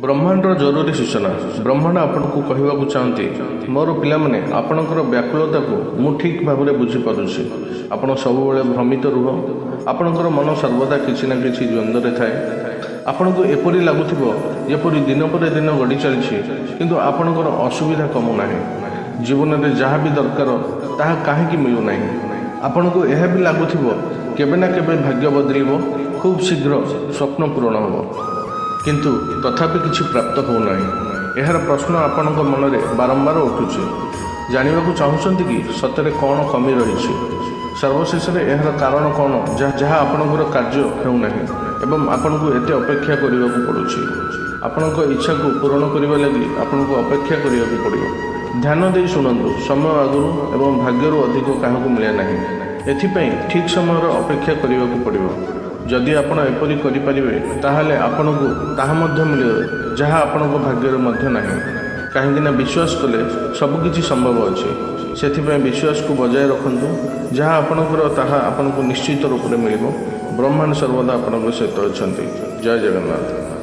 ବ୍ରହ୍ମାଣ୍ଡର ଜରୁରୀ ସୂଚନା। ବ୍ରହ୍ମାଣ୍ଡ ଆପଣଙ୍କୁ କହିବାକୁ ଚାହାନ୍ତି, ମୋର ପିଲାମାନେ, ଆପଣଙ୍କର ବ୍ୟାକୁଳତାକୁ ମୁଁ ଠିକ୍ ଭାବରେ ବୁଝିପାରୁଛି। ଆପଣ ସବୁବେଳେ ଭ୍ରମିତ ରୁହ। ଆପଣଙ୍କର ମନ ସର୍ବଦା କିଛି ନା କିଛି ଦ୍ୱନ୍ଦ୍ୱରେ ଥାଏ। ଆପଣଙ୍କୁ ଏପରି ଲାଗୁଥିବ ଯେପରି ଦିନ ପରେ ଦିନ ଗଡ଼ି ଚାଲିଛି, କିନ୍ତୁ ଆପଣଙ୍କର ଅସୁବିଧା କମୁନାହିଁ। ଜୀବନରେ ଯାହା ବି ଦରକାର, ତାହା କାହିଁକି ମିଳୁନାହିଁ? ଆପଣଙ୍କୁ ଏହା ବି ଲାଗୁଥିବ, କେବେ ନା କେବେ ଭାଗ୍ୟ ବଦଳିବ, ଖୁବ୍ ଶୀଘ୍ର ସ୍ୱପ୍ନ ପୂରଣ ହେବ, କିନ୍ତୁ ତଥାପି କିଛି ପ୍ରାପ୍ତ ହେଉନାହିଁ। ଏହାର ପ୍ରଶ୍ନ ଆପଣଙ୍କ ମନରେ ବାରମ୍ବାର ଉଠୁଛି। ଜାଣିବାକୁ ଚାହୁଁଛନ୍ତି କି ସତରେ କ'ଣ କମି ରହିଛି? ସର୍ବଶେଷରେ ଏହାର କାରଣ କ'ଣ, ଯାହା ଆପଣଙ୍କର କାର୍ଯ୍ୟ ହେଉନାହିଁ ଏବଂ ଆପଣଙ୍କୁ ଏତେ ଅପେକ୍ଷା କରିବାକୁ ପଡ଼ୁଛି? ଆପଣଙ୍କ ଇଚ୍ଛାକୁ ପୂରଣ କରିବା ଲାଗି ଆପଣଙ୍କୁ ଅପେକ୍ଷା କରିବାକୁ ପଡ଼ିବ। ଧ୍ୟାନ ଦେଇ ଶୁଣନ୍ତୁ। ସମୟ ଆଗରୁ ଏବଂ ଭାଗ୍ୟରୁ ଅଧିକ କାହାକୁ ମିଳେ ନାହିଁ। ଏଥିପାଇଁ ଠିକ୍ ସମୟର ଅପେକ୍ଷା କରିବାକୁ ପଡ଼ିବ। ଯଦି ଆପଣ ଏପରି କରିପାରିବେ, ତାହେଲେ ଆପଣଙ୍କୁ ତାହା ମଧ୍ୟ ମିଳିବ, ଯାହା ଆପଣଙ୍କ ଭାଗ୍ୟରେ ମଧ୍ୟ ନାହିଁ। କାହିଁକି ନା ବିଶ୍ୱାସ କଲେ ସବୁକିଛି ସମ୍ଭବ ଅଛି। ସେଥିପାଇଁ ବିଶ୍ୱାସକୁ ବଜାୟ ରଖନ୍ତୁ। ଯାହା ଆପଣଙ୍କର, ତାହା ଆପଣଙ୍କୁ ନିଶ୍ଚିତ ରୂପରେ ମିଳିବ। ବ୍ରହ୍ମାଣ୍ଡ ସର୍ବଦା ଆପଣଙ୍କ ସହିତ ଅଛନ୍ତି। ଜୟ ଜଗନ୍ନାଥ।